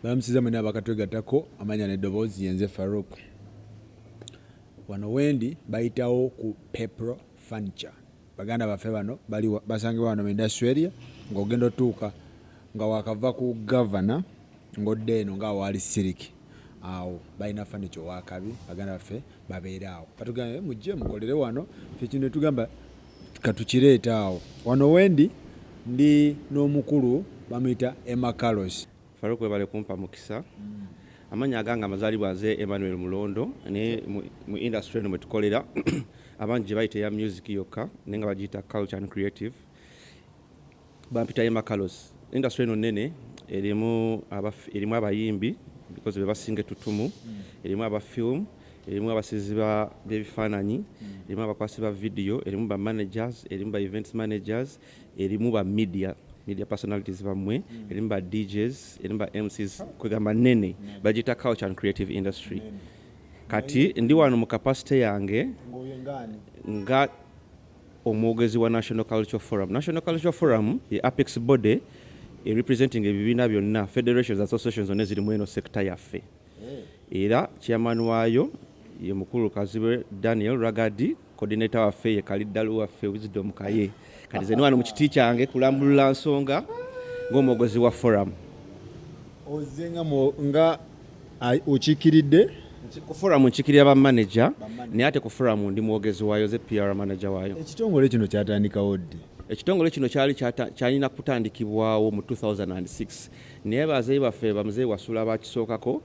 Balamusiza mwena abakatwegattako, amanya n'eddoboozi yenze Farouk. Wano wendi bayitawo ku Pepro Furniture. Baganda baffe bano bali basangibwa wano mu industrial area, ng'ogenda otuuka nga wakava ku Gavana ng'odda eno nga awaali Siriki. Awo balina furniture owakabi, baganda baffe babeera awo. Batugambye mujje mukolere wano, ffe kino ne tugamba katukireete awo. Wano wendi ndi n'omukulu bamuyita Emma Carlos. Farouk, webale kumpa mukisa. Amannya agange amazaalibwa nze Emmanuel Mulondo, naye mu industry eno mwe tukolera, abangi gye bayita eya music yokka naye nga bagiyita culture and creative, bampita Emma Carlos. Industry eno nnene, erimu abayimbi because be basinga ettutumu, erimu aba film, erimu abasizi b'ebifaananyi, erimu abakwasi ba video, erimu ba managers, erimu ba events managers, erimu ba media personalities bammwe, erimu ba DJs, erimu ba MCs. Kwegamba nnene, bagiyita culture and creative industry. Kati ndi wano mu capacity yange nga omwogezi wa National Culture Forum. National Culture Forum ye apex body representing ebibiina byonna, federations, associations zonna ezirimu eno sector yaffe, era chairman waayo ye mukulu Kazibwe Daniel Ragadi, coordinator waffe ye Kaliddalu waffe Wisdom Kaye. Kati ze wano mu kiti kyange kulambulula nsonga ng'omwogezi wa forum. Ozze nga okiikiridde? Ku forum nkiikirira ba manager, naye ate ku forum ndi mwogezi waayo, ze PR manager waayo. Ekitongole kino kyatandikawo ddi? Ekitongole kino kyali kyalina kutandikibwawo mu 2006, naye bazeeyi baffe, bamuzeeyi Wasula, bakisookako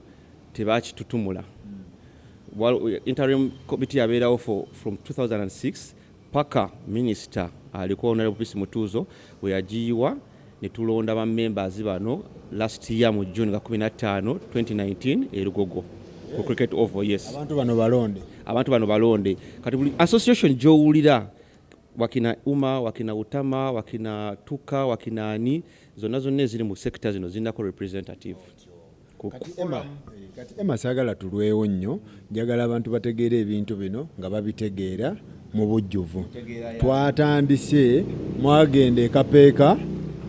tebakitutumula. Interim committee yabeerawo from 2006 paka minisita aliko Honorable Peace Mutuuzo we yagiyiwa ne tulonda ba members bano last year mu June nga 15 2019 e Lugogo ku Cricket Oval, yes. Abantu bano balonde? Abantu bano balonde. Kati buli association gy'owulira, wakina UMA, wakina UTAMA, wakina TUKA, wakina ani, zonna zonna eziri mu sector zino zirinako representative. Kati Emma, saagala tulwewo nnyo, njagala abantu bategeere ebintu bino nga babitegeera mu bujjuvu. Twatandise, mwagenda ekapeeka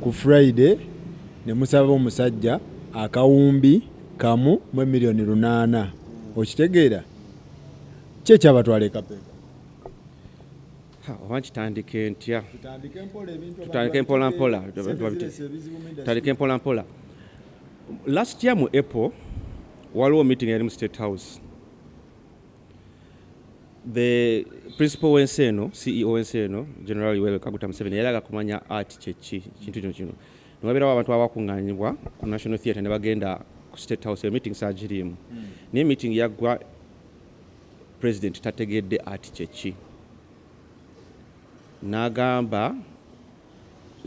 ku Friday ne musaba omusajja 1,008 000. Okitegeera ki ekyabatwala ekapeeka? Oba nkitandike ntya? Tutandike mpola ebintu. Tutandike mpola mpola. Tutandike mpola mpola. Last year mu April waliwo meeting yali mu State House. The principal w'ensi eno, CEO w'ensi eno, General Yoweri Kaguta Museveni, yali aga kumanya art kyeki, kintu kino. Newabeerawo abantu abakuŋŋaanyibwa ku National Theatre ne bagenda ku State House. Eyo meeting saagiriimu, naye meeting yaggwa president tategedde art kyeki, n'agamba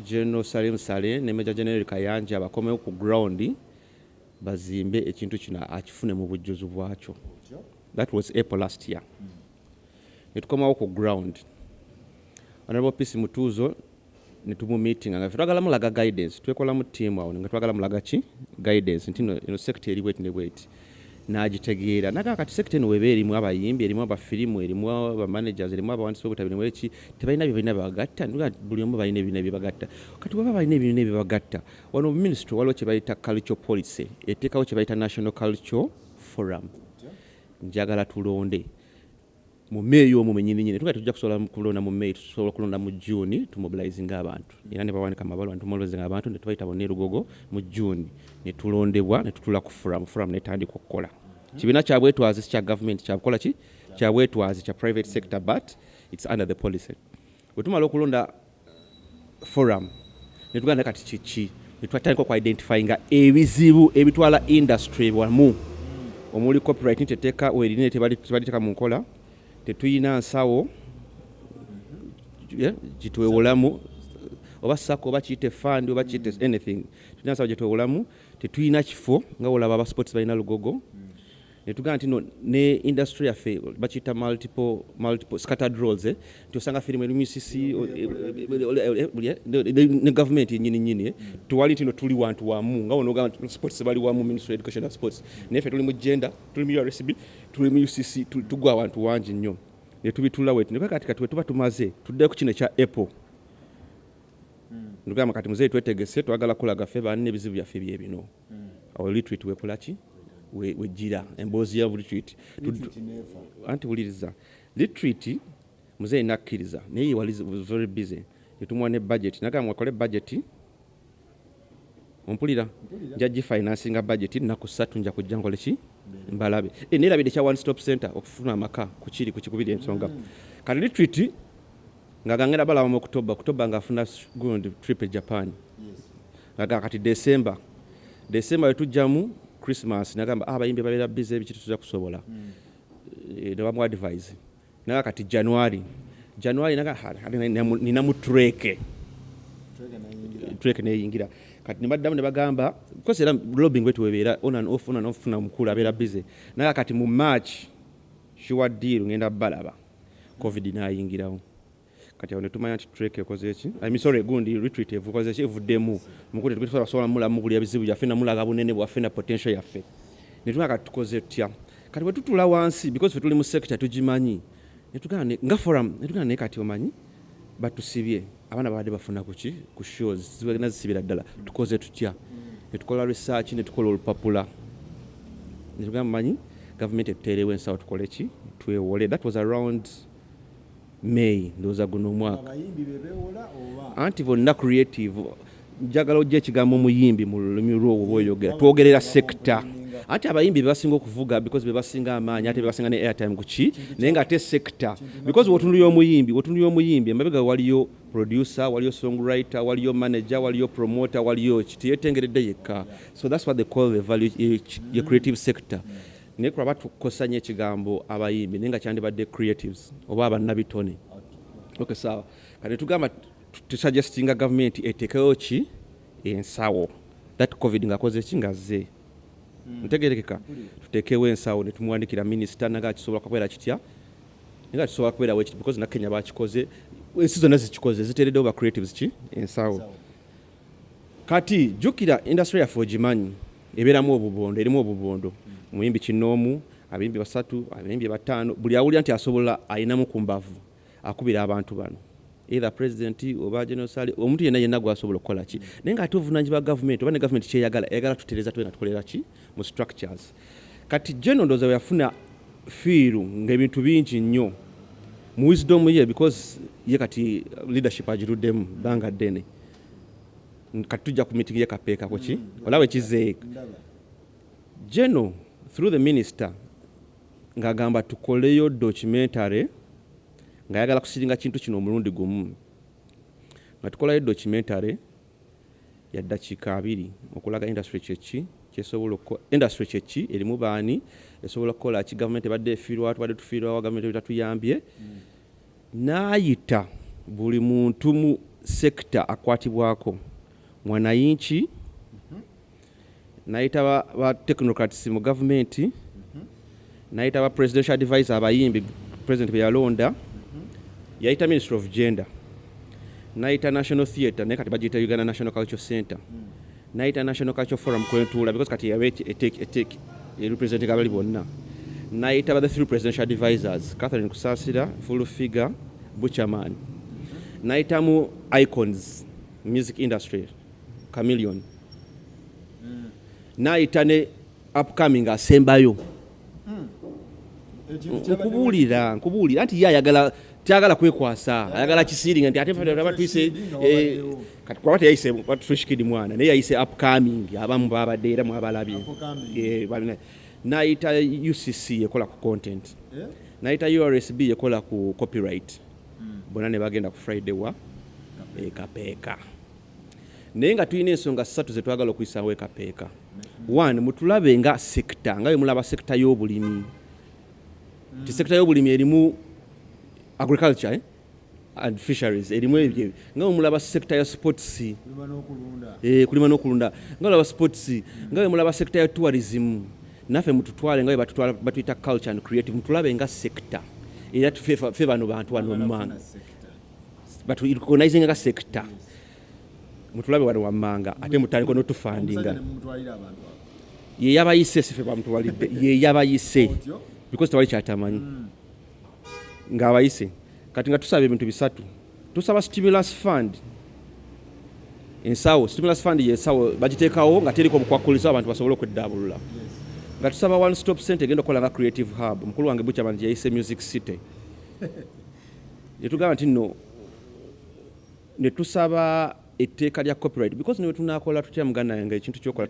General Salim Saleh ne Major General Kayanja bakomewo ku ground bazimbe ekintu kino akifune mu bujjuzu bwakyo. That was April last year. Netukomawo ku ground, Honorable Peace Mutuuzo netumumeetinga nga ffe twagala mulaga guidance. Twekolamu team awo nga twagala mulaga ki guidance nti no eno sector eri bweti ne bweti, n'agitegeera, nagaa kati sector eno weba erimu abayimbi, erimu abafirimu, erimu abamanagers, erimu abawandiisi b'obutabo, erimu eki, tebalina bye balina bebagatta. Buli omu balina ebirina byebagatta. Kati waba balina ebirina byebagatta, wano mu ministry waliwo kye bayita culture policy, eteekawo kye bayita National Culture Forum. Njagala tulonde mu May omwo mwenyini nyini. Tuga tujja kusobola kulonda mu May, tusobola kulonda mu June, tumobilizinga abantu era ne bawanika amabaluwa ne tumobilizinga abantu ne tubayita bonna e Lugogo mu June ne tulondebwa ne tutula ku forum. Forum netandika okukola. Kibiina kya bwetwazi, si kya gavumenti, kyakukola ki kya bwetwazi, kya private sector, but it's under the policy. Bwe tumala okulonda forum ne tugamba kati kiki, ne twatandika okuidentifyinga ebizibu ebitwala industry wamu, omuli copyright nti etteeka werina tebaliteeka mu nkola, tetuyina nsawo gitwewolamu oba SACCO oba kiyite fund oba kiyite anything, tulina nsawo gyetwewolamu, tetuyina kifo nga olaba aba sports balina Lugogo. Netugamba nti no ne industry yaffe bakiyita multiple scattered roles, nti osanga firimu eri mu UCC ne gavumenti yenyini nyini, tewali nti no tuli wantu wamu nga wano ogamba nti sports bali wamu, Ministry of Education and Sports, naye ffe tuli mu gender, tuli mu URSB, tuli mu UCC, tugwa awantu wangi nnyo ne tubitula wetu ne kati kati tuba tumaze tuddeyo ku kino ekya Apple. Nugamba kati muzeeyi, twetegese, twagala kulaga ffe banne ebizibu byaffe bye bino. Awo retreat wekola ki? Wejjira emboozi ya retreat. Anti wuliriza, retreat muzeeyi nakkiriza, naye he was very busy. Netumuwa ne budget, nagamba, "Mwakole budget." Ompulira? Nja gifinancinga budget, nnaku 3 nja kujja nkole ki? Mbalabe. Neerabidde kya one stop center okufuna amaka kukiri kukikubiri ensonga. Kati retreat nga gangenda balaba mu October, October ng'afuna gundi trip e Japan. Nga kati December, December wetujjamu Christmas, nagamba, "Ah, abayimbi babeera busy, ebiki tetujja kusobola." Ne bamu advise naga kati January, January naga, "Ha, ninamu trek." Trek neyingira. Kati nebaddamu ne bagamba, because era lobbying bwetu webeera on and off, on and off, funa mukulu abeera busy. Naga kati mu March sure deal, ngenda balaba. Covid nayingirawo. Kati awo netumanya nti trek ekoze ki, I mean, sorry, gundi retreat evukoze ki, evuddemu. Mukulu tetusobola mulamu buli ebizibu byaffe, namulaga bunene bwaffe na potential yaffe. Netumanya kati tukoze tutya. Kati bwe tutula wansi, because fe tuli mu sector tugimanyi, netugamba nga forum, netugamba, naye kati omanyi batusibye, abaana babadde bafuna kuki ku shows zibagenda zisibira ddala, tukoze tutya? Netukola research, netukola olupapula, netugamba, manyi gavumenti etuteerewo ensawo, tukole ki? Twewole. That was around May, ndowooza guno omwaka. Abayimbi bebewola oba? Anti bonna creative. Njagala ojja ekigambo muyimbi mu lulimi lwo oba oyogera, twogerera sector. Anti abayimbi bebasinga okuvuga because bebasinga amaanyi, ate bebasinga ne airtime kuki, naye nga ate sector, because wotunulira omuyimbi, wotunulira omuyimbi emabega waliyo producer, waliyo songwriter, waliyo manager, waliyo promoter, waliyo ki, teyetengeredde yekka. So that's what they call the value, ye creative sector. Naye kulaba tukosa nnyo ekigambo abayimbi, naye nga kyandibadde creatives oba abannabitone. Okay, sawa. Kati tugamba tusuggestinga gavumenti etekewo ki? Ensawo. That COVID ng'akoze ki? Ng'azze. Ntegerekeka? Tuteekewo ensawo. Ne tumuwandikira minisita, naga kisobola kubeera kitya, naye nga kisobola kubeerawo ekiti because na Kenya bakikoze, ensi zonna zikikoze, ziteereddewo ba creatives ki? Ensawo. Kati jjukira industry yaffe ogimanyi, ebeeramu obubondo, erimu obubondo. Omuyimbi kinoomu, abayimbi basatu, abayimbi bataano, buli awulira nti asobola ayinamu ku mbavu akubira abantu bano, either president oba General Saleh, omuntu yenna yenna gwasobola okukola ki. Naye nga ate obuvunanyizibwa gavumenti oba ne gavumenti kyeyagala, eyagala tutereeza tube nga tukolera ki mu structures. Kati General ndowooza bwe yafuna fiiru ng'ebintu bingi nnyo mu wisdom ye, because ye kati leadership agiruddemu bbanga ddene. Kati tujja ku meeting ye Kapeeka kuki olaba ekizeeko. General through the minister ng'agamba tukoleyo documentary, ng'ayagala kusiringa kintu kino omulundi gumu, nga tukolayo documentary ya ddakiika 20 okulaga industry kyeki kyesobola, industry kyeki, erimu baani, esobola kukola ki, gavumenti ebadde efiirwa, tubadde tufiirwawo, gavumenti etatuyambye. N'ayita buli muntu mu sector akwatibwako, mwanayinki, n'ayita ba technocrats mu gavumenti, n'ayita ba presidential advisor abayimbi president bye yalonda, yayita Ministry of Gender, n'ayita National Theatre, naye kati bagiyita Uganda National Culture Center, n'ayita National Culture Forum kwentuula because kati yabe representing abali bonna, n'ayita ba the three presidential advisors, Catherine Kusasira, Full Figure, Buchaman, n'ayitamu icons music industry, Chameleon, n'ayita ne upcoming asembayo. Nkubuulira nti ye ayagala, tyagala kwekwasa, ayagala kisiringa nti ate aba tuyise kati kuba teyayise Fresh Kid mwana, naye yayise upcoming abamu babadde era mwabalabye. N'ayita UCC ekola ku content, n'ayita URSB ekola ku copyright, bonna ne bagenda ku Friday wa Ekapeeka. Naye nga tulina ensonga ssatu ze twagala okuyisaawo Ekapeeka. One, mutulabe nga sector, nga bwe mulaba sector y'obulimi, nti sector y'obulimi erimu agriculture and fisheries, erimu ebyo, nga bwe mulaba sector ya sports, kulima n'okulunda, nga mulaba sports, nga bwe mulaba sector ya tourism. Naffe mututwale nga bwe batuyita culture and creative, mutulabe nga sector era fe bano bantu wano wammanga baturecognizinga nga sector, mutulabe wano wammanga, ate mutandika n'otufundinga. Ye yabayise, sife bamutwalidde, ye yabayise because tewali kyatamanyi ng'abayise. Kati nga tusaba ebintu bisatu. Tusaba stimulus fund. Ensawo, stimulus fund yensawo bagiteekawo nga teriko bukwakulizo, abantu basobole okweddaabulula, nga tusaba one stop center egenda okukola nga creative hub. Mukulu wange Buchaman yayise Music City. Netugamba nti nno ne tusaba etteeka lya copyright, because newe tunakola tutya, muganda yange, ekintu kyokola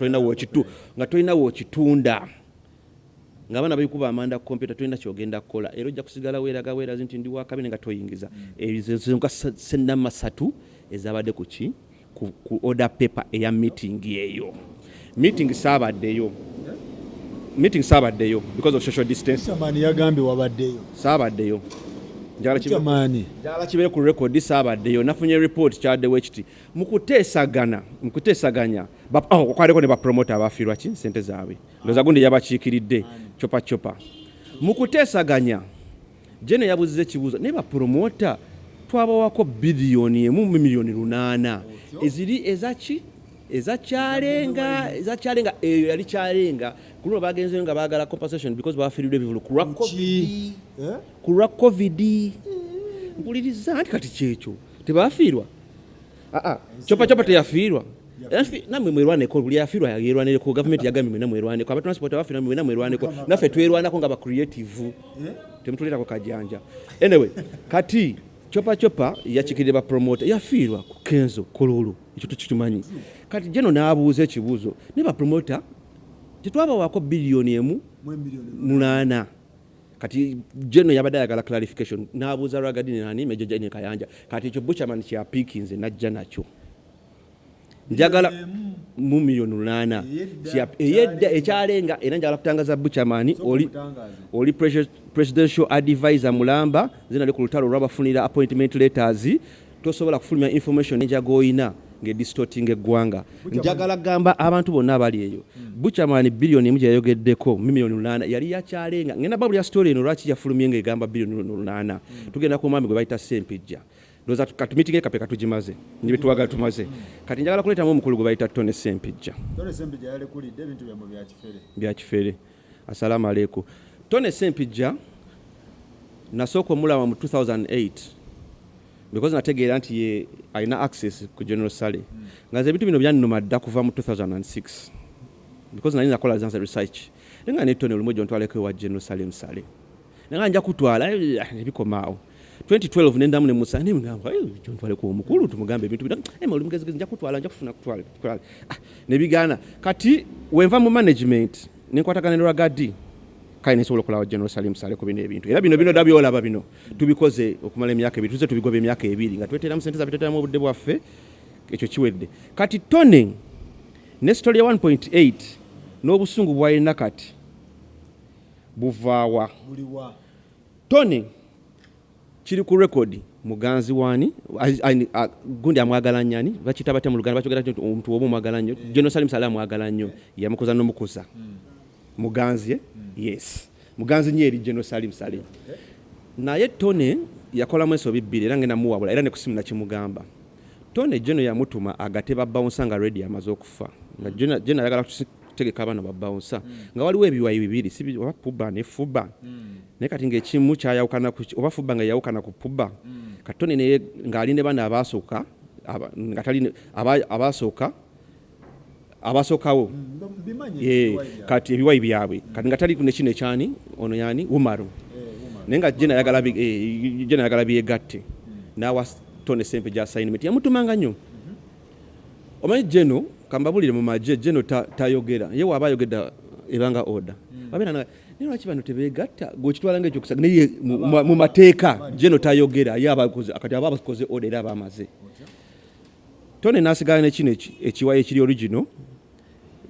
nga tolina wookitunda, ng'abaana babikuba amanda ku kompyuta, tolina kyogenda kukola, era ojja kusigala weeraga weerazi nti ndi wakabine nga toyingiza. Ezo ensonga sennama ssatu ezabadde ku ki, ku order paper eya meeting eyo. Meeting saabaddeyo, meeting saabaddeyo because of social distance. Chairman yagambye wabaddeyo. Saabaddeyo. Njagala Chairman. Njagala kibeere ku record, saabaddeyo. Nafunye report kyaddewo ekiti mu kuteesaganya oh, kwaliko ne bapromota abafiirwa ki sente zaabwe, ndowooza gundi yabakiikiridde Chopa Chopa. Mu kuteesaganya, Jene yabuziza ekibuuzo, naye bapromota twabawako 1.8 biliyoni eziri ezaki, ezakyalenga, ezakyalenga. Eyo yali kyalenga ku luno bagenzeyo nga baagala compensation because bafiiriddwa ebivulu ku lwa COVID. Eh? Ku lwa COVID. Mpuliriza nti kati kyekyo tebafiirwa. Aa, Chopa Chopa teyafiirwa. Nammwe mwerwaneko, buli yafiirwa yerwanireko. Gavumenti yagambye mwena mwerwaneko, abatransport abafiirwa mwena mwerwaneko, naffe twerwanako nga ba creative, temutuleetako kajanja. Anyway, kati Chopa Chopa yakikirire ba promoter, yafiirwa ku Kenzo Kololo, ekyo tukimanyi. Kati Jeno n'abuuza ekibuuzo, ne ba promoter tetwabawaako 1.8 biliyoni? Kati Jeno yabadde ayagala clarification, n'abuuza Ragadini nani, Major Jane Kayanja. Kati ekyo Buchaman kyapiikinze najja nakyo, njagala mu 8 miliyoni eyedda ekyalenga. Era njagala kutangaza Buchaman, oli presidential advisor mulamba, nze nali ku lutalo olwabafunira appointment letters. Tosobola kufulumya information enjaga oyina ng'edistorting eggwanga. Njagala gamba abantu bonna abali eyo, Buchaman 1 biliyoni gye yayogeddeko 8 miliyoni yali yakyalenga. Ngenda babulya story eno lwaki yafulumye ng'egamba 8 biliyoni. Tugenda ku mwami gwe bayita Sempijja. Ndowooza kati meeting ekape katugimaze, nibetwagala tumaze. Kati njagala kuleetamu omukulu gwe bayita Tone Sempijja. Tone Sempijja yalekulidde ebintu byammwe bya kifere. Bya kifere. Assalaamu aleikum. Tone Sempijja nasooka omulaba mu 2008 because nategeera nti ye alina access ku General Saleh, nga nze ebintu bino byannuma dda kuva mu 2006 because nali nakola zanze research, naye nga ne Tone olumu egyo ntwaleko ewa General Salim Saleh, naye nga nja kutwala ebikomaawo. 2012 nendamu nemusa nemugamba gyo ntwaleko omukulu tumugambe ebintu bino, oli mugezigezi, nja kutwala, nja kufuna kutwala kutwala. Ah, nebigaana. Kati wenva mu management nenkwatagana ne Ragadi, kale nesobola okulaba General Salim Saleh ku bino ebintu. Era bino dda byolaba bino tubikoze okumala emyaka 2, tuze tubigoba emyaka 2 nga tweteramu sente zaffe, tweteramu obudde bwaffe. Ekyo kiwedde. Kati Tone ne story ya 1.8 n'obusungu bwalina kati buvaawa? Buliwa? Tone kiri ku record, muganzi wani gundi amwagala nnyani, bakiyita batya mu Luganda? Bakyogera nti omuntu oba omwagala nnyo. General Salim Saleh amwagala nnyo, yamukuza n'omukuza muganzi, eh? Yes, muganzi nnyo eri General Salim Saleh. Naye Tone yakolamu ensobi bbiri, era ngenda muwabula, era ne kusimu nakimugamba. Tone Geno yamutuma agate ba bouncer nga Radio amaze okufa, nga Geno ayagala kutegeka abaana ba bouncer, nga waliwo ebiwayi bibiri, si oba Puba ne Fuba, naye kati ng'ekimu kyayawukana oba Fuba nga yawukana ku Puba. Kati Tone naye ng'ali ne bano abaasooka nga tali abasooka abasookawo. Mbimanyi. Kati ebiwayi byabwe kati nga tali ne kino ekyani, ono yani Umaru, naye nga Jena ayagala Jena ayagala byegatte, n'awa Tone Sempijja assignment. Yamutumanga nnyo. Omanyi Jeno, kambabulire, mu magye Jeno tayogera, ye waaba ayogedde ebanga order. Babeera naye lwaki bano tebeegatta, gwekitwala nga ekyokusaga, naye mu mateeka Jeno tayogera, ye aba kati aba abakoze order era aba amaze. Tone n'asigala ne kino ekiwayi ekiri original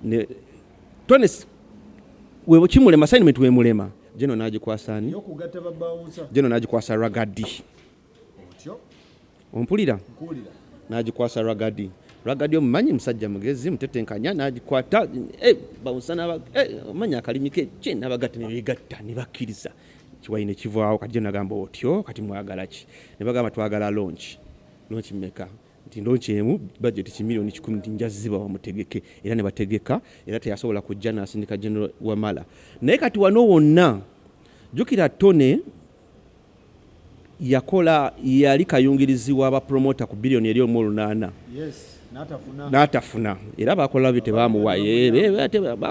ne Tone we kimulema, assignment wemulema, Jeno n'agikwasa ani? Yokugatta ba bouncer. Jeno n'agikwasa Ragadi. Otyo? Ompulira? Nkuwulira. N'agikwasa Ragadi. Ragadi omumanyi, musajja mugezi, mutetenkanya, n'agikwata bouncer n'aba omanyi akalimi ke kye, n'abagatta ne beegatta ne bakkiriza, kiwayi ne kivaawo. Kati Jeno nagamba, otyo kati mwagala ki? Ne bagamba twagala launch. Launch mmeka? Nti launch emu budget ki 100 miliyoni, nti nja zibawa mutegeke. Era ne bategeka, era teyasobola kujja, n'asindika General Wamala. Naye kati wano wonna jjukira Tone yakola, yali kayungirizi w'abapromota ku 1.8 biliyoni. Yes. N'atafuna, era bakola bi, tebamuwa.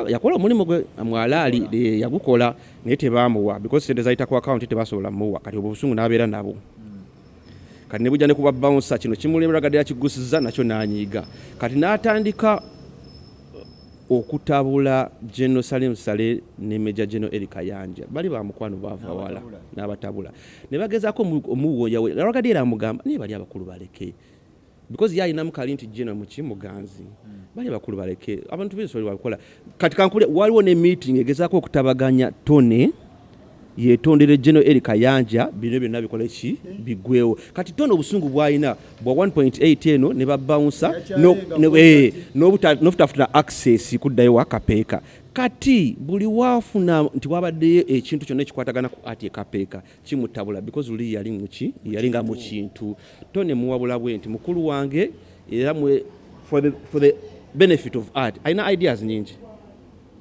Yakola omulimu gwe mwalaali, yagukola, naye tebamuwa because sente zayita ku account, tebasobola muwa. Kati obwo obusungu n'abeera nabo, kati ne bujja ne kuba bouncer. Kino kimuleberagadde, yakigusiza nakyo n'anyiiga. Kati n'atandika okutabula General Salim Saleh ne Major General Elly Kayanja, bali bamukwano, baava wala, n'abatabula ne bagezaako omuwoya. Ragadi era amugamba, naye bali abakulu baleke, because ye alinamu kali nti General muki muganzi, bali abakulu baleke, abantu bensoli babikola. Kati kankule, waliwo ne meeting egezaako okutabaganya Tone yetondere General Elly Kayanja, bino byonna bikole ki, bigwewo. Kati Tone obusungu bwalina bwa 1.8 eno ne babawunsa n'obutafuna access kuddayo wakapeeka. Kati buli wafuna nti wabaddeyo ekintu kyonna ekikwatagana ku art ekapeeka, kimutabula, because luli yali muki, yali nga mu kintu. Tone muwabula bwe nti mukulu wange, era for the benefit of art, alina ideas nyingi,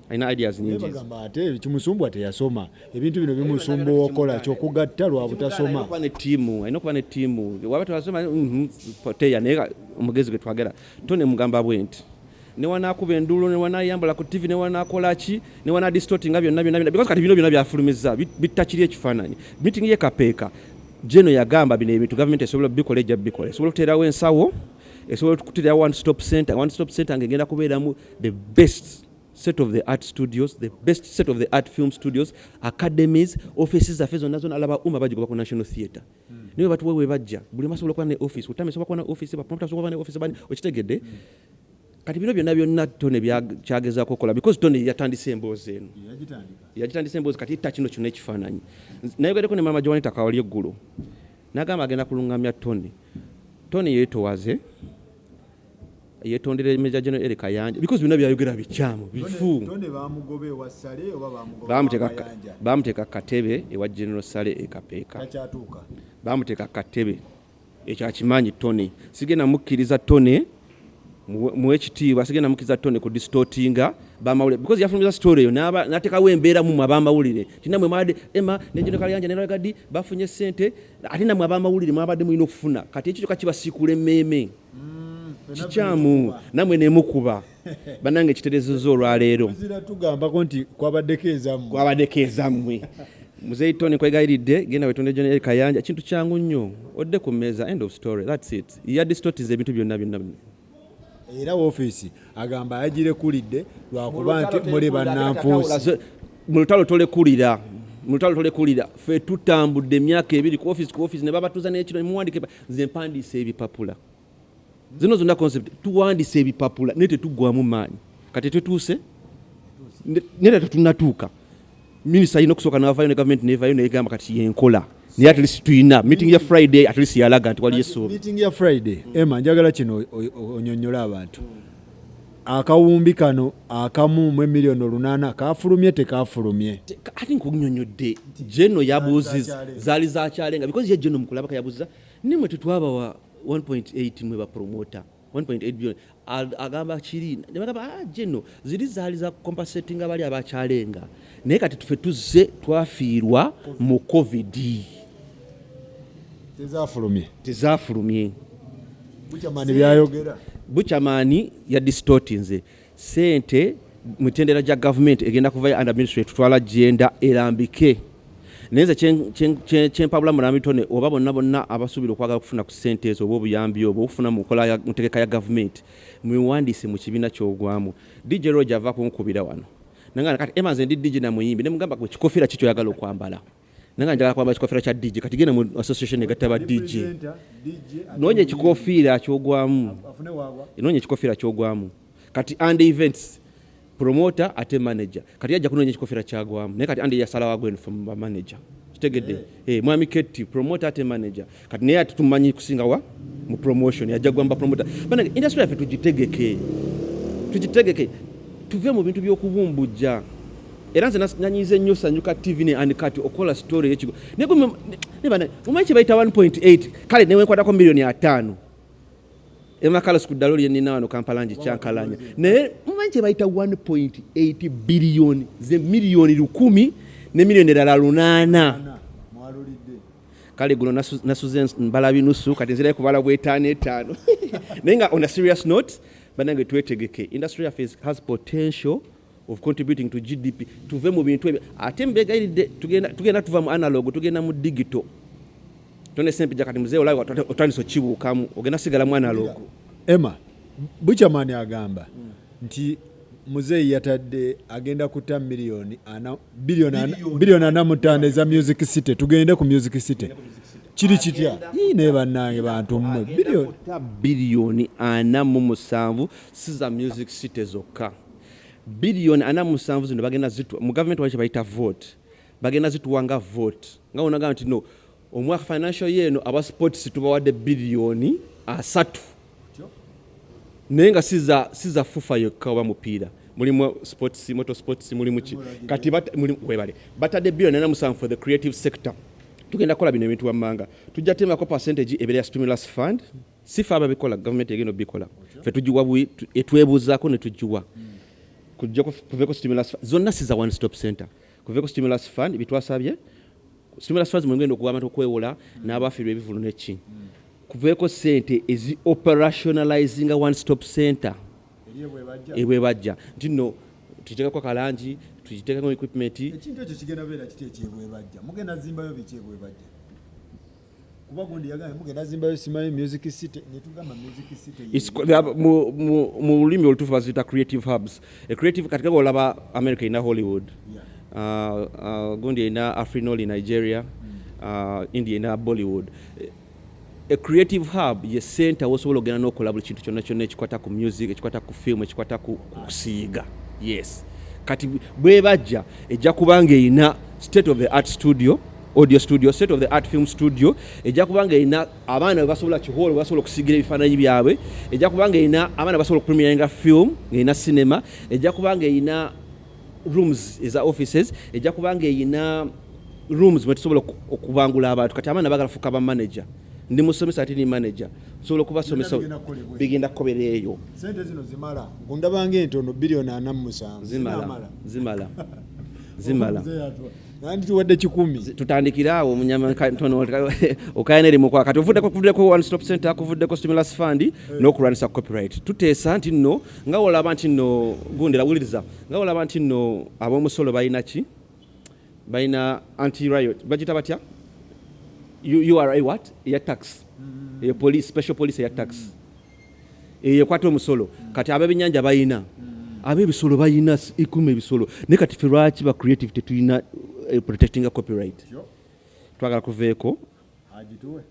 alina ideas nyingi. Bagamba ate kimusumbwa teyasoma, ebintu bino bimusumba okola kyokugatta lwa butasoma. Alina ne ttiimu, alina okuba ne ttiimu. Waba tewasoma, teya, naye omugezi gwe twagala. Tone mugamba bwe nti newanaakuba enduulu, newanayambula ku TV, newanaakola ki, newanadistortinga byonna byonna byonna, because kati bino byonna byafulumizza bitta kiri ekifaananyi. Meeting ye Kapeeka, Geno yagamba bino ebintu gavumenti esobola bikola, ejja bikola, esobola okuteerawo ensawo, esobola okuteerawo one stop center. One stop center ng'egenda kubeeramu the best set of the art studios, the best set of the art film studios, academies, offices zaffe zonna zonna. Alaba UMA bagigoba ku National Theatre, naye batuwe we bajja, buli omu asobola okuba ne office, utama esobola kuba ne office, bapromoter basobola kuba ne office, bani, okitegedde? Kati bino byonna byonna Tone kyagezaako okukola, because Tone yatandise emboozi eno, yagitandise emboozi. Kati etta kino kyonna ekifaananyi. Nayogeddeko ne Mama Joanita Kawali eggulo, n'agamba agenda kulungamya Tone. Tone yeetowaze, yetondera Major General Elly Kayanja, because byonna byayogera bikyamu, bifu. Tone bamugoba ewa Sale oba bamugoba? Bamuteeka katebe ewa General Sale e Kapeeka. Takyatuuka. Bamuteeka katebe, ekyo akimanyi Tone. Sigenda mukkiriza Tone, muwe ekitiibwa, sigenda mukkiriza Tone ku distortinga bamawulire, because yafulumiza story eyo n'ateekawo embeera mumwe abamawulire ti namwe mwabadde ema ne General Kayanja ne Ragadi bafunye sente, ate namwe abamawulire mwabadde mulina okufuna. Kati ekyo kyokka kibasiikuula emmeeme, kikyamu, namwe nemukuba. Bannange, kitereezezza olwaleero. Tuzira tugambako nti kwabaddeko ezammwe. Kwabaddeko ezammwe. Muzeeyi Tony, nkwegayiridde, genda wetonde John Elly Kayanja, kintu kyangu nnyo, odde ku mmeeza, end of story, that's it. Yadistortiza ebintu byonna byonna. Era woofiisi agamba yagirekulidde lwakuba nti muli bannanfuusi. Mu lutalo tolekulira, mu lutalo tolekulira. Ffe tutambudde emyaka 2 ku office ku office, ne babatuuza n'ekiro, nemuwandika. Nze mpandiisa ebipapula zino zonna, concept, tuwandiisa ebipapula naye tetuggwamu maanyi. Kati tetuuse naye tetunatuuka. Minisita alina okusooka navayo ne gavumenti nevayo negamba kati yenkola, naye at least tuyina meeting ya Friday, at least yalaga nti waliyo essuubi. Meeting ya Friday, Emma, njagala kino onyonnyole abantu. Akawumbi kano akamu mu emiliyoni 8 kafulumye, tekafulumye? Ate nkunyonyodde, Geno yabuuziza zaali zakyalenga, because ye Geno mukulabaka yabuuziza, nimwe tetwabawa 1.8, mwe bapromota 1.8 billion? Agamba kiri nebagamba, ah, Geno ziri zaali za compensatinga bali abakyalenga, naye kati tufe tuzze twafiirwa mu COVID. Tezafulumye. Tezafulumye. Bukyamani byayogera. Bukyamani yadistortinze sente. Mitendera gya gavumenti egenda kuvayo under ministry tutwala genda erambike, naye nze kyempabula mulambi Tone oba bonna bonna abasuubira okwagala okufuna ku ssente ezo oba obuyambi obwo okufuna mu nkola ya ntegeka ya gavumenti, mwewandiise mu kibiina kyogwamu. DJ Roger ava kunkubira wano nanga kati, Emma, nze ndi DJ na muyimbi, ne mugamba, gwe kikofiira ki kyoyagala okwambala? Nanga njagala kwambala kikofiira kya DJ. Kati genda mu association egatta ba DJ, noonya ekikofiira kyogwamu, noonya ekikofiira kyogwamu. Kati and events promoter ate manager, kati yajja kunoonya ekikofiira kyagwamu, naye kati andi yasalawo agwenu from ba manager, kitegedde? Eh, mwami Ketti promoter ate manager, kati naye ate tumanyi kusinga wa mu promotion, yajja gwamba promoter. Banange, industry yaffe tugitegeke, tugitegeke, tuve mu bintu by'okubumbujja. Era nze nanyize nnyo Sanyuka TV ne Uncut okukola story y'ekigo. Naye gwe ne bana mumanyi kye bayita 1.8? Kale newenkwatako miliyoni 50 emakalos ku ddalo lyenina wano Kampala ngikyankalanya, naye mumanyi kye bayita 1.8 biliyoni? Ze miliyoni 1000 ne miliyoni erala 8. Kale guno nasuze mbala binusu, kati nzirayo kubala bwetaano etaano. Naye nga on a serious note, bannange, twetegeke. Industry yaffe has potential of contributing to GDP. Tuve mu bintu ebyo. Ate mbegayiridde, tugenda tuva mu analog, tugenda mu digital. Tone Sempijja, kati muzeeyi olabe otandise okibuukamu, ogenda sigala mu analog. Emma Buchaman agamba nti muzeeyi yatadde, agenda kuta miliyoni ana, 45 biliyoni eza Music City. Tugende ku Music City, kiri kitya? Ii, naye bannange, bantu mmwe, biliyoni Kuta 47 biliyoni, si za Music City zokka. 47 biliyoni zino bagenda zitu mu gavumenti, wali kyebayita vote, bagenda zituwa nga vote, nga onagamba nti no omwaka, financial year eno, aba sports tubawadde 30 biliyoni, naye nga si za FUFA yokka oba mupiira. Mulimu sports, motor sports, mulimu ki. Kati webale, batadde 47 biliyoni for the creative sector. Tugenda kukola bino ebintu wammanga. Tujja temako percentage ebeera ya stimulus fund. Si fe ababikola, gavumenti egenda obikola, fe tugiwa etwebuuzaako ne tugiwa. Kujjako kuveeko stimulus fund zonna, si za one stop center, kuveeko stimulus fund. Bitwasabye stimulus funds mwengenda okuwa abantu okwewola n'abafiirwa ebivulu neki, kuveeko sente ezi operationalizinga one stop center ebwebajja, nti nno tugitekako kalangi, tugitekako equipment. Ekintu ekyo kigenda beera kiti ekyebwebajja? Mugenda zimbayo biki ebwebajja? Kuba gundi yagambye mugenda zimbayo simanyi Music City, netugamba Music City. Mu lulimi olutuufu baziyita creative hubs. A creative, kati nga olaba America erina Hollywood, gundi erina Afrinolly, Nigeria, India erina Bollywood. A creative hub ye center wosobola ogenda n'okola buli kintu kyonna kyonna ekikwata ku music, ekikwata ku film, ekikwata ku kusiiga. Yes, kati bwebajja ejja kubanga erina state of the art studio, audio studio, state of the art film studio. Ejja kubanga erina abaana we basobola kiholo, we basobola okusiigira ebifaananyi byabwe. Ejja kubanga erina abaana basobola okupremieringa film, ng'erina cinema. Ejja kubanga erina rooms eza offices. Ejja kubanga erina rooms mwe tusobola okubangula abantu. Kati abaana bagala fuuka ba manager, ndi musomesa ate ni manager, nsobola okubasomesa. Byonna bigenda kukolebwa. Bigenda kukolera eyo. Sente zino zimala? Ngundabanga entono, 47 biliyoni. Zimala. Zinaamala? Zimala, zimala. Nandituwadde 100. Tutandikire awo omunyama ntono okayana eri mukwa. Kati ovuddeko one stop center, kuvuddeko stimulus fund n'okulwanisa copyright. Tuteesa nti nno nga olaba nti nno gundira wuliriza, nga olaba nti nno ab'omusolo balina ki, balina anti riot, bagita batya? URA what, eya tax, eyo police, special police eya tax, eyo ekwata omusolo. Kati ab'ebyennyanja balina, ab'ebisolo balina ekuuma ebisolo. Naye kati ffe lwaki ba creative tetulina protectinga copyright? Twagala kuveeko Agituwe.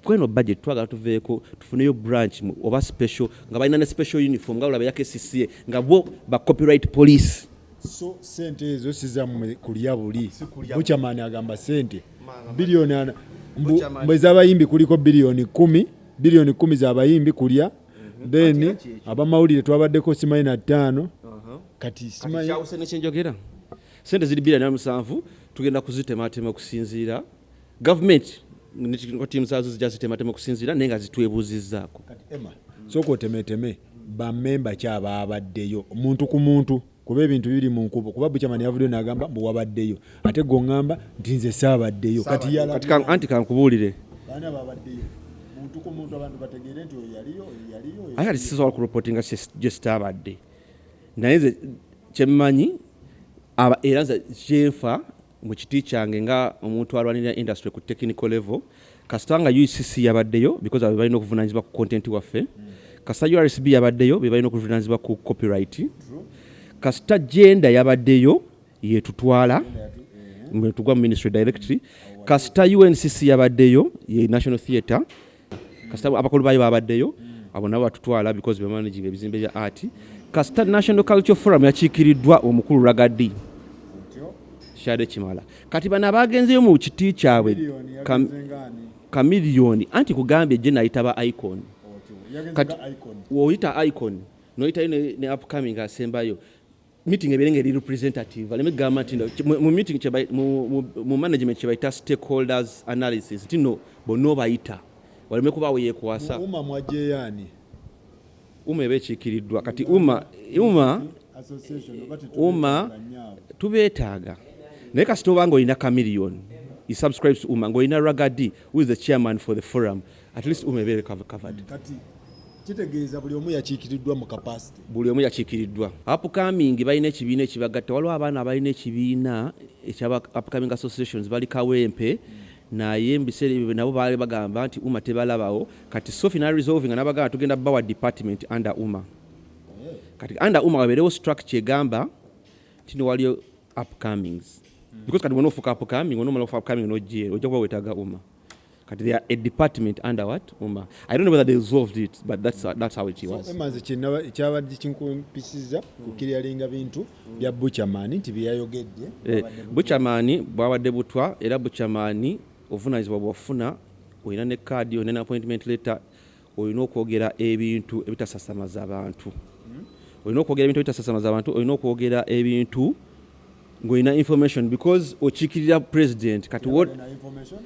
Kweno budget twagala tuveeko tufuneyo branch oba special, nga balina ne special uniform nga olaba ya KCCA, nga bo ba copyright police. So sente ezo sizammwe kulya buli. Buchaman agamba sente 400 biliyoni mbu ez'abayimbi kuliko 10 biliyoni, 10 biliyoni z'abayimbi kulya. Then Ati ekyo. abamawulire twabaddeko simanyi na ttaano. Kati simanyi Kyawuse nekyenjogera, sente ziri 47 biliyoni, tugenda kuzitematema okusinziira gavumenti tiimu zaazo zijja zitematema okusinziira, naye nga zitwebuuzizzaako. Kati Emma, sooka otemeteme bamemba ki abaabaddeyo, muntu ku muntu, kuba ebintu biri mu nkubo. Kuba Buchaman yavuddeyo n'agamba mbu wabaddeyo, ate gwe oŋŋamba nti nze saabaddeyo. Kati yala Kati anti kankubuulire. Baani abaabaddeyo muntu ku muntu, abantu bategeere nti oyo yaliyo, oyo yaliyo, oyo Aye kati sisobola kureportinga gye sitaabadde, naye nze kyemmanyi era nze kyenfa mu kiti kyange nga omuntu alwanirira industry ku technical level, kasita nga UCC yabaddeyo, because abo balina okuvunanyizibwa ku content waffe. Kasita URSB yabaddeyo, be balina okuvunanyizibwa ku copyright. Kasita gender yabaddeyo, yetutwala tugwa mu ministry directory. Kasita UNCC yabaddeyo, ye National Theatre, kasita abakulu bayo babaddeyo, abo nabo batutwala because bemanaging ebizimbe bya art. Kasita National Culture Forum yakiikiriddwa omukulu Ragga Dee, kyade kimala. Kati bano abagenzeyo mu kiti kyabwe, Chameleone yagenze ng'ani? Chameleone, anti kugambye gye nayita ba icon. Otyo yagenze Kati nga icon. Woyita icon noyitayo ne upcoming asembayo, meeting ebeere nga eri representative, aleme kugamba nti no, mu meeting mu management kyebayita stakeholders analysis, nti no bonna obayita waleme kubaawo yeekwasa. UMA mwajjeyo ani? UMA eba ekiikiriddwa. Kati UMA Association oba UMA tetubeetaaga nnyo abo. Tubeetaaga, naye kasita oba nga olina Chameleone. He subscribes to UMA, ng'olina Ragga Dee, who is the chairman for the forum. At least UMA ebeere covered. Kati kitegeeza buli omu yakiikiriddwa mu capacity. Buli omu yakiikiriddwa. Upcoming balina ekibiina ekibagatta. Waliwo abaana abalina ekibiina ekyaba upcoming associations, bali Kawempe, naye mu biseera ebyo nabo baali bagamba nti UMA tebalabawo. Kati Sophie na resolving n'abagamba, tugenda bawa department under UMA. Kati under UMA wabeerewo structure egamba nti newaliyo upcomings, because kati bwona ofuuka upcoming, onomala okufa upcoming, nojja ojja kuba wetaaga UMA. Kati they are a department under what? UMA. I don't know whether they resolved it, but that's how it was. Emma, nze kyabadde kinkumpisiza kukiryalinga bintu bya Buchaman nti byeyayogedde. Buchaman bwabadde butwa, era Buchaman obuvunanyizibwa bwafuna, olina ne kaadi, olina ne appointment letter, olina okwogera ebintu ebitasasamaza abantu, olina okwogera ebintu ebitasasamaza abantu, olina okwogera ebintu ng'olina information, because okiikirira president. Kati Na information?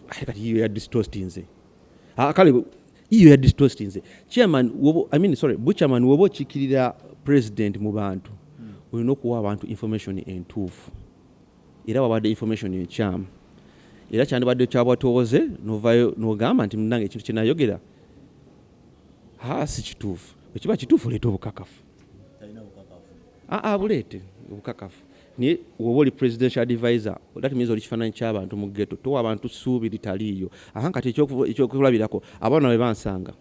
Ate kati yiyo ya distortinze. Ah, kale yiyo ya distortinze. Chairman wobo, I mean, sorry, Buchaman, woba okiikirira president mu bantu, olina okuwa abantu information entuufu, era wabadde information enkyamu, era kyandibadde kyabwatooze novayo nogamba nti munange, ekintu kyenayogera ha si kituufu. Ekiba kituufu, oleeta obukakafu. Talina bukakafu. Aa, buleete obukakafu. Naye woba oli presidential advisor, that means oli kifaananyi ky'abantu mu ghetto, towa abantu ssuubi litaliiyo. Aha, kati ekyokulabirako, abaana bwe bansanga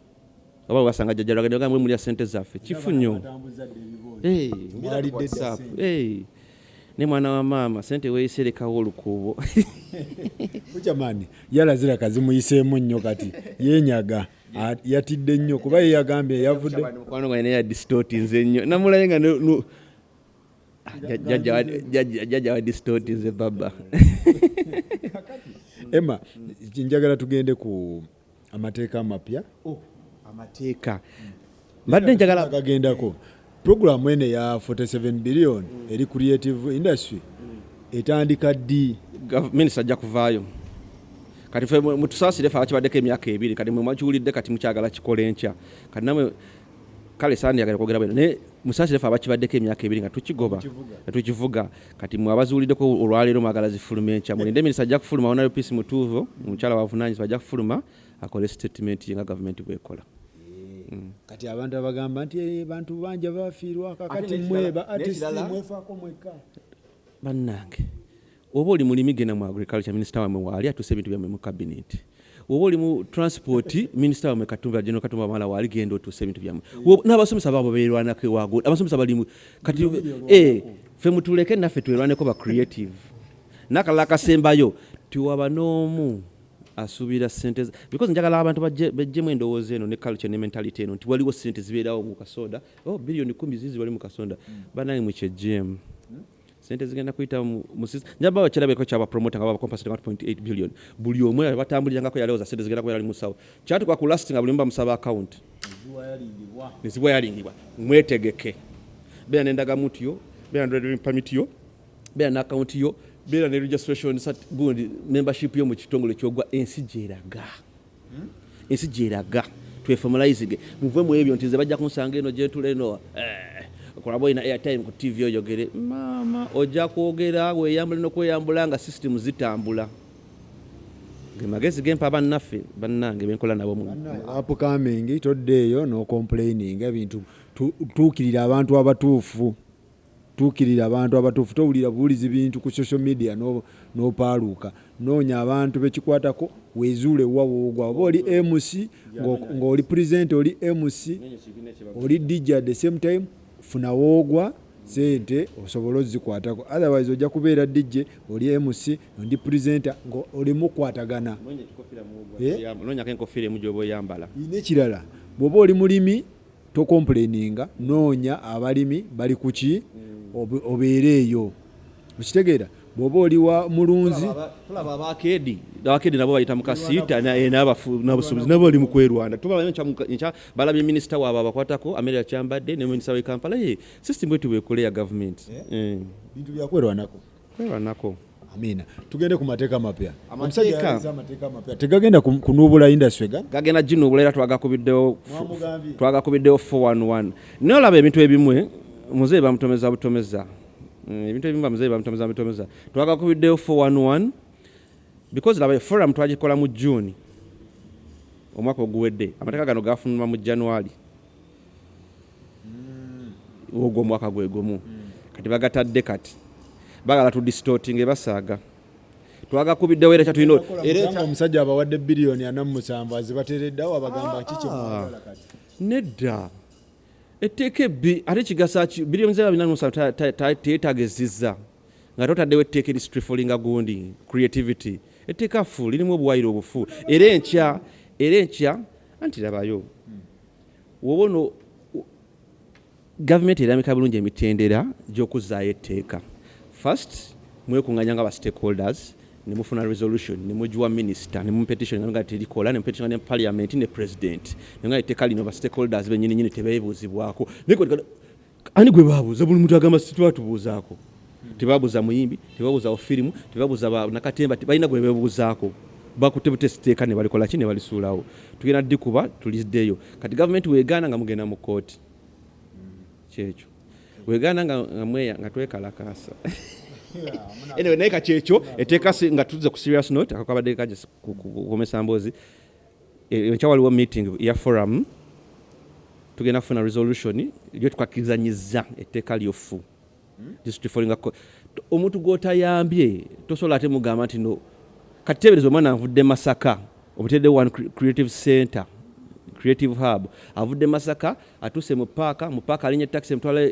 oba bwe basanga jjajja Ragga Dee, bagamba, "Mulya sente zaffe." Kifu nnyo. Batambuza dda ebiboozi. Hey, Mwalidde dda WhatsApp. sente. Hey. Ne mwana wa maama, sente weeyiserekawo olukuubo. Buchaman yalazira kazimuyiseemu nnyo, kati yeenyaga. Yatidde nnyo kuba ye yagambye yavudde. Mukwano gwange naye yadistortinze nnyo, namulaye nga Ah, jjajja wa distortinze baba. Emma, njagala tugende ku amateeka amapya. Amateeka mbadde njagala Gagendako programu eno eya 47 billion eri creative industry etandika ddi? Minisita ajja kuvaayo. Kati fe mutusaasire, fe abakibaddeko emyaka 2, kati mwe mwakiwulidde, kati mukyagala kikola enkya. Kati namwe kale sandiyagala kwogera bweno, naye musaasire fe abakibaddeko emyaka 2 nga tukigoba, nga tukivuga. Kati mwe abaziwuliddeko olwaleero mwagala zifuluma enkya. Mulinde, minisita ajja kufuluma. Honorable Peace Mutuuvo, omukyala wavunanyizibwa, ajja kufuluma akole statement ye nga gavumenti bwekola. Kati abantu abagamba nti "Eh, bantu bangi bafiirwa kakati Ate mwe ba artist n'ekirala- mwefaako mwekka." Bannange, oba oli mulimi, genda mu agriculture, minisita wammwe waali, atuuse ebintu byammwe mu cabinet. Oba oli mu transport, minisita wammwe Katumba, General Katumba Wamala waali, genda otuuse ebintu byammwe. N'abasomesa baabo beerwanako ewaago, abasomesa bali kati ffe mutuleke naffe twerwaneko ba creative. N'akalala akasembayo, tiwaba n'omu asuubira sente because njagala abantu bajjemu endowooza eno ne culture ne mentality eno nti waliwo sente zibeerawo mu kasoda, oh, 10 billion zizi wali mu kasoda. Bannange, mukyejjeemu. Sente zigenda kuyita mu njaba bakirabeko kyaba promoter nga baba compensate 1.8 billion, buli omu batambulirangako yalowooza sente zigenda kubeera ali musawo. Kyatuka ku last nga buli omu bamusaba account nezibwayalingibwa. Mwetegeke, beera n'endagamuntu yo, beera ne driving permit yo, beera ne account yo, beera ne registration gundi membership yo mu kitongole kyogwa. Ensi gyeraga, ensi gyeraga. Tweformalizing, muve mu ebyo nti nze bajja kunsanga eno gyentula eno. Kulaba olina airtime ku TV oyogere, maama ojja kwogera weeyambula n'okweyambula nga system zitambula. Ge magezi gempa bannaffe, bannange benkola nabo mu Upcoming, toddeeyo n'ocomplaining ebintu. Tuukirira abantu abatuufu, tuukirira abantu abatuufu. Towulira buwulizi bintu ku social media n'opaaluuka. Noonya abantu bekikwatako, wezuule wa woogwa. Oba oli MC, ng'oli present, oli MC, oli DJ at the same time, funa woogwa sente osobole ozikwatako. Otherwise ojja kubeera DJ, oli MC, ndi presenter, nga olimukwatagana. Eh? Noonyako enkofiira emu gyoba oyambala. N'ekirala, bw'oba oli mulimi, tocomplaininga, noonya abalimi bali kuki, obeere eyo. Okitegeera? Bw'oba oli wa mulunzi. Tulaba abakeedi, abakeedi nabo bayita mu kasiita n'abusuubuzi nabo bali mu kwerwana. Tubalabye enkya balabye minisita waabwe abakwatako Amelia Kyambadde ne minisita w'e Kampala. Ye system bwetu bwekola ya gavumenti. Bintu byakwerwanako. Kwerwanako. Amiina, tugende ku mateeka amapya. Amateeka. Omusajja yaleese amateeka amapya, tegagenda kunuubula industry ga Gagenda ginuubula, era twagakubiddewo. Mwamugambye. Twagakubiddewo 411. Naye olaba ebintu ebimwe muzeeyi bamutomeza butomeza. Ebintu ebimu bamuzeeyi bamutomeza butomeza. Twagakubiddewo 411. Because laba, forum twagikola mu June omwaka oguwedde, amateeka gano gafuluma mu January ogwo omwaka gwe gumu. Kati bagatadde, kati bagala tudistorting, ebasaaga twagakubiddewo era kyatulina era. Kubanga omusajja abawadde 47 biliyoni azibateereddeawo, abagamba ki kyemwagala kati? Nedda, etteeka ebbi ate kigasa ki? 47 biliyoni teyeetagezizza nga totaddewo etteeka eristiflinga gundi creativity. Etteeka fu lirimu obuwayiro obufu, era enkya anti labayo woba ono gavumenti erambika bulungi emitendera gy'okuzzaayo etteeka. First mwekuŋŋanya nga ba stakeholders ne mufuna resolution ne mugiwa minisita ne mupetition nga terikola, ne mupetition ne parliament ne president ne nga etteeka lino ba stakeholders bennyini nyini tebeebuuzibwako. Naye ani gwe baabuuza? Buli muntu agamba situbatubuuzaako. Tebabuuza muyimbi, tebabuuza wa firimu, tebabuuza nakatemba, balina gwe bebuuzaako. Bakutte butesi tteeka ne balikola ki? Ne balisuulawo. Tugenda ddikuba tuliddeyo. Kati gavumenti weegaana nga mugenda mu kooti, kyekyo wegaana nga mweya nga twekalakaasa. Anyway, naye kakyekyo etteeka nga tuzze ku serious note, ako kabadde kaje kukomesa mboozi. Enkya waliwo meeting ya forum, tugenda kufuna resolution lyo tukakkirizanyiza etteeka lyofu distiflinga omuntu gw'otayambye tosobola ate mugamba nti no. Kati teebereza omwana avudde Masaka, omutedde one creative center, creative hub, avudde Masaka atuuse mu paaka, mu paaka alinnya taxi emutwala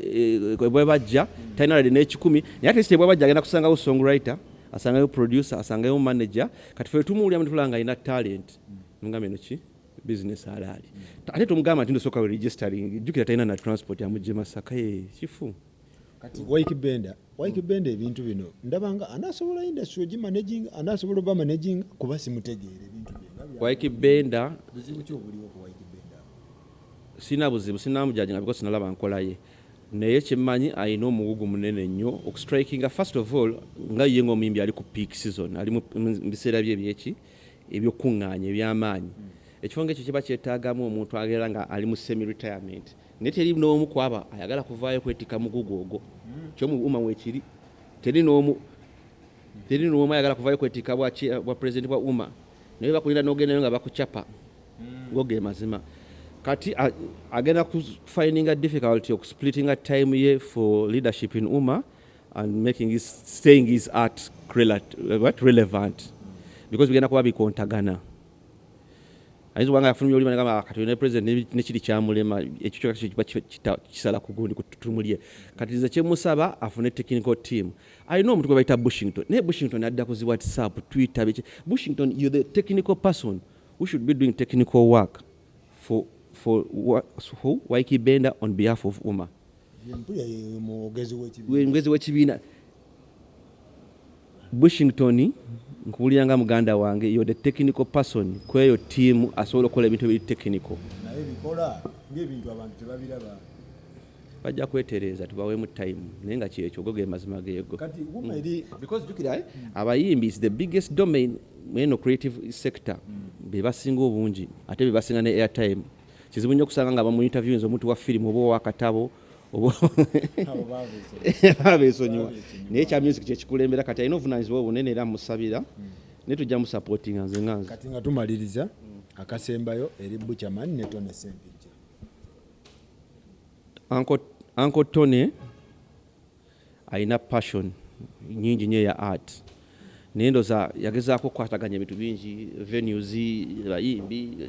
bwebajja, talina wadde n'ekikumi, naye ate bwebajja agenda kusangawo songwriter, asangayo producer, asangayo manager. Kati fe tumuwulira mutulaba nga alina talent, mugamba eno ki business alaali, ate tumugamba nti ndosooka registering, jjukira talina na transport amugye Masaka. Kifu. Kati Ykee Benda, Ykee Benda, ebintu bino ndabanga anasobola industry ogimanaginga, anasobola oba managinga, kuba simutegeera ebintu bye nga Ykee Benda. Buzibu ki obuliwo ku Ykee Benda? Sina buzibu, sinamujajinga because sinalaba nkola ye, naye kyemmanyi alina omugugu munene nnyo okustrikinga. First of all, nga ye ngaomuyimbi ali ku peak season, ali mu biseera bye ebyeki ebyokuŋŋaanya ebyamaanyi. Ekifo ngaekyo kiba kyetaagamu omuntu abeera nga ali mu semi retirement, naye teri n'omu kwaba ayagala kuvaayo kwetikka mugugu ogwo. Kyomu uma weekiri, teri n'omu, teri n'omu ayagala kuvaayo kwetikka bwa president bwa UMA, naye bakulinda n'ogendayo nga bakucapa go ge mazima. Kati agenda kufindinga difficulty okusplittinga time ye for leadership in UMA and making his, staying his art what, relevant, because bigenda kuba bikontagana. Ayinza okuba nga yafulumya olima nagamba kati ne president nekiri kyamulema, ekyo kyokka kiba kisala ku gundi ku ttutumu lye. Kati nze kyemusaba afune technical team. Alina omuntu gwe bayita Bushington, naye Bushington adda ku zi WhatsApp, Twitter, biki. Bushington, you're the technical person who should be doing technical work for who? Ykee Benda on behalf of UMA. Mpulira ye mwogezi w'ekibiina. Mwogezi w'ekibiina. Bushington, nkuwulira nga muganda wange, you're the technical person kweyo team asobola okukola ebintu ebiri technical. Naye bikola ng'ebintu abantu tebabiraba. Bajja kwetereeza, tubaweemu time, naye nga kyekyo go ge mazima geego. Kati UMA eri Because jjukira, abayimbi is the biggest domain eno creative sector, be basinga obungi ate be basinga ne airtime. Kizibu nnyo okusanga nga bamu interviewinze omuntu wa firimu oba owakatabo oba Abo babeesonyiwa. Babeesonyiwa, naye ekya music kyekikulembera. Kati alina obuvunanyizibwa obunene era musabira, naye tujja musupportinga nze nga nze. Kati nga tumaliriza, akasembayo eri Buchaman ne Tone Sempijja. Uncle Tony alina passion nyingi nnyo eya art, naye ndoza yagezaako okukwataganya ebintu bingi, venues, bayimbi,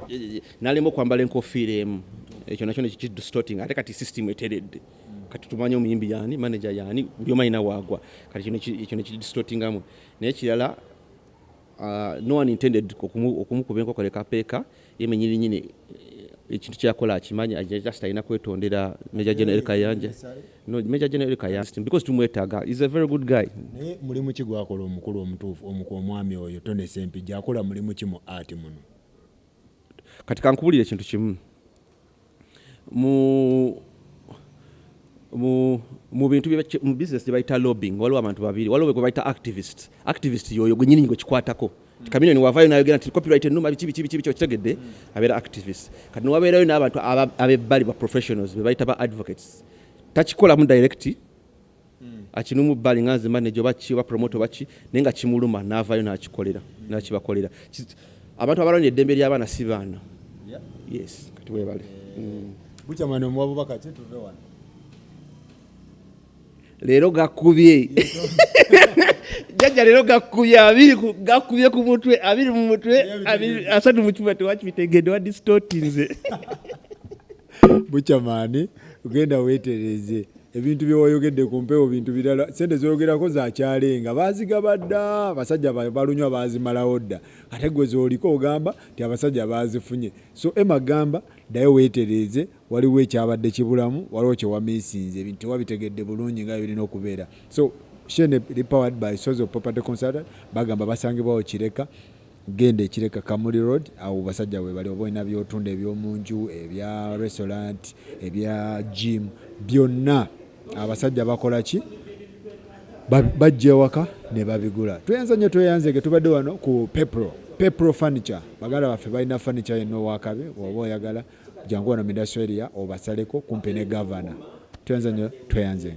nalema okwambala enkofiira emu. Ekyo nakyo nekidistorting. Ate kati system eteredde, kati tumanye omuyimbi yani, manager yani, buli omu alina waagwa. Kati ekyo nekidistortingamu. Naye kirala, no one intended okumukuba enkoko lekapeeka. Ye menyini nyini ekintu kyakola akimanyi, just alina kwetondera Major General Kayanja, no, Major General Kayanja, because tumwetaaga, is a very good guy. Naye mulimu ki gwakola omukulu omutuufu omwami oyo Tone Sempijja akola mulimu ki mu art muno? Kati kankubulire ekintu kimu. Mu bintu mu business gye bayita lobbying, waliwo abantu babiri. Waliwo gwe bayita activist. Activist yoyo gwe nyini gwe kikwatako. Chameleone wavaayo nayogera nti copyright ennuma, biki biki biki biki, okitegedde, abeera activist. Kati newabeerayo n'abantu ab'ebbali, ba professionals be bayita ba advocates. Takikolamu direct. Akirimu bbali nga nze manager oba ki oba promoter oba ki, naye nga kimuluma n'avaayo n'akikolera, n'akibakolera. Abantu abalwanira eddembe ly'abaana si baana. Yes, kati weebale. Bukyamani, omuwa bubaka ki tuve wano? Leero gakubye, jjajja, leero gakubye abiri gakubye ku mutwe, abiri mu mutwe, abiri, asatu mu kifuba. Tewakibitegedde, wadistortinze. Bukyamaani, genda weetereze. Ebintu byewayogedde ku mpewo bintu birala. Sente zoyogerako zakyalenga bazigaba dda, abasajja balunywa bazimalawo dda, ate gwe zoliko ogamba nti abasajja bazifunye. So Emma gamba ddayo weetereeze, waliwo ekyabadde kibulamu, waliwo kyewamiisinze, ebintu tewabitegedde bulungi nga birina okubeera. So shene eri powered by Sozo Property Consultant. Bagamba basangibwawo Kireka, genda ekireka Kamuli Road, awo basajja we bali. Oba olina byotunda ebyomunju, ebya restaurant, ebya gym, byonna abasajja bakola ki? Bajja ewaka ne babigula. Tweyanza nnyo, tweyanzege. Tubadde wano ku Pepro Furniture. Baganda baffe balina furniture yenna owakabi. Oba oyagala, jangu wano mu industrial area obasaleko kumpi ne Gavana. Tweyanza nnyo, tweyanzege.